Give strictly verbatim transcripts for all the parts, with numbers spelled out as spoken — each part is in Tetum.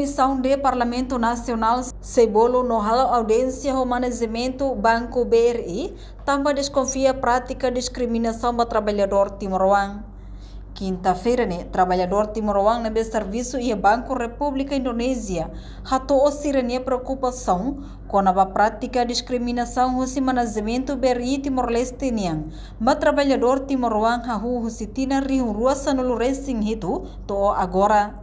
Komisaun D Parlamentu Nasionál sei bolu no halo audiénsia ho manajementu Banku B R I, tanba deskonfia prátika diskriminasaun ba traballadór timoroan. Kinta-feira ne'e, traballadór timoroan ne'ebé servisu iha Banku Repúblika Indonézia hato'o sira-nia preokupasaun kona-ba prátika diskriminasaun husi manajementu B R I Timor-Leste nian ba traballadór timoroan hahú husi tinan rihun rua sanulu resin hitu to'o agora.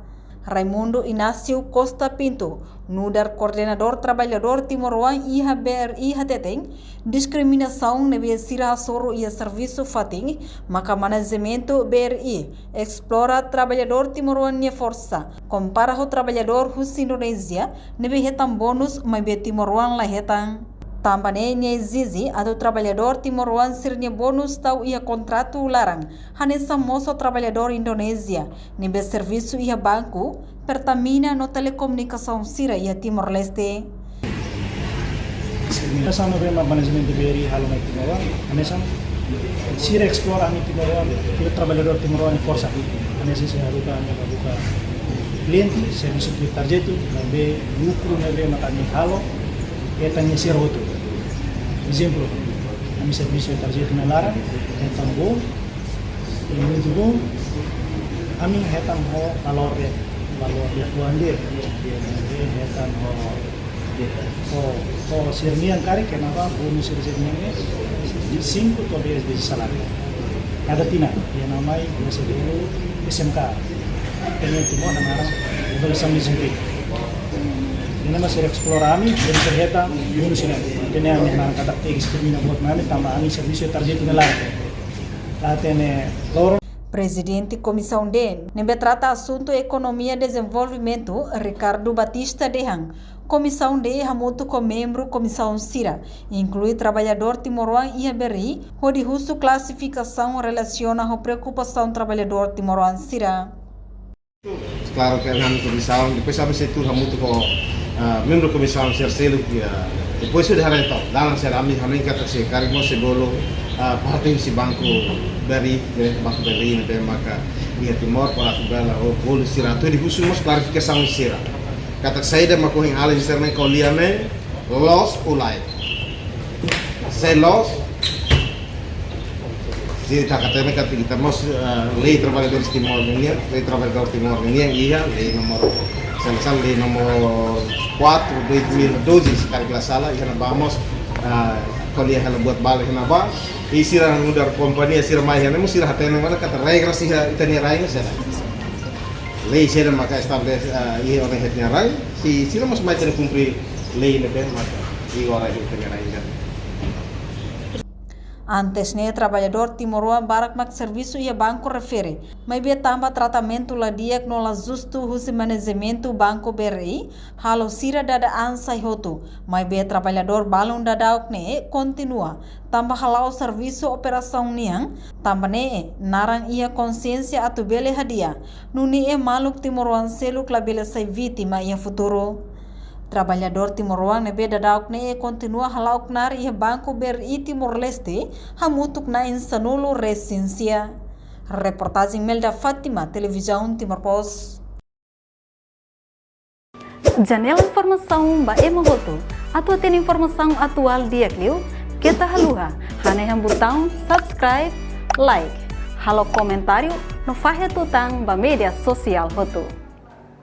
Raimundo Inácio Costa Pinto, nu'udar koordenadór traballadór timoroan iha B R I hateten, diskriminasaun ne'ebé sira hasoru iha servisu fatin maka manajementu B R I esplora traballadór timoroan nia forsa, kompara ho traballadór husi Indonézia ne'ebé hetan bónus maibé timoroan la hetan. Tanba ne'e nia ezije atu traballadór timoroan sira-nia bónus tau iha kontratu laran, hanesan mós ho traballadór Indonézia ne'ebé servisu iha banku, Pertamina no telekomunikasaun sira iha Timor-Leste. Diskriminasaun ne'ebé mak manajementu B R I halo mai timoroan, hanesan sira esplora ami timoroan, sira traballadór timoroan nia forsa. Hanesan sira haruka ami buka kliente, servisu tuir tarjetu, maibé lukru ne'ebé mak ami halo, hetan iha sira hotu. Ezemplu, ami servisu iha tarjetu nia laran, hetan bom, e muito bom, ami hetan ho valór de'it, valór de'it fuan de'it, hetan ho, ho, ho sira-nian karik, kona-ba bónus sira-nian ne'e, de cinco to'o dez vezes saláriu. Kada tinan, iha ne'ebá mai, iha S D U, S M K, tenke timo na naran evaluasaun dezempregu. Iha ne'ebá sira esplora ami, sira hetan bónus ne'e. Ida-ne'e ami hakarak katak diskrimina buat ami, tanba ami servisu tarjetu nia laran. La hatene loron. Prezidente Komisaun D ne'ebé trata asuntu ekonomia dezenvolvimentu, Ricardo Batista dehan, Komisaun D hamutuk ho membru komisaun sira, inklui traballadór timoroan iha B R I, hodi husu klasifikasaun relasiona ho preokupasaun traballadór timoroan sira. Klaru ke ami komisaun, depois ami sei tuur hamutuk ho, ah, membru komisaun sira seluk, ah, depois sudah hari itu, dalam sira ami, ami katak sei karik mós sei bolu, ah, parte husi Banku B R I, eh, Banku B R I ne'ebé maka iha Timor, para atu bele, oh, bolu sira atu hodi husu mós klarifikasaun sira. Katak saida mak ohin alin sira-ne'e ko'alia ne'e, loos ou lae. Se loos, se ita hatene katak ita mós, eh, lei traballadores Timor nian, lei traballadór Timor nian, iha lei nomor, se la sala, lei nomor quatro, dois mil e doze, se karik la sala, iha ne'ebá mós, eh, ko'alia hela buat balu iha ne'ebá, i sira nu'udar kompañia sira mai iha ne'e mós sira hatene maka katak regra sira iha ita-nia rain ne'e saida. Lei sira maka estabelese, eh, iha ona iha ita-nia rain, se sira mós mai tenke kumpre lei ne'ebé maka iha ona iha ita-nia rain. Antes ne'e, traballadór timoroan barak mak servisu iha banku refere, maibé tanba tratamentu la di'ak no la justu husi manajementu Banku B R I, halo sira dada an sai hotu, maibé traballadór balun daudaun ne'e kontinua, tanba hala'o servisu operasaun nian, tanba ne'e naran iha konsiénsia atu bele hadi'a, nune'e maluk timoroan seluk labele sai vítima iha futuru. Traballadór timoroan ne'ebé daudaun ne'e kontinua hala'o knaar iha Banku B R I Timor-Leste, hamutuk na'in sanulu resin sia. Reportajen Melda Fátima, Televizaun Timor Post. Janela informasaun ba ema hotu. Atu hatene informasaun atuál di'ak liu, keta haluha hanehan butaun subscribe, like, halo komentáriu no fahe tutan ba média sosiál hotu.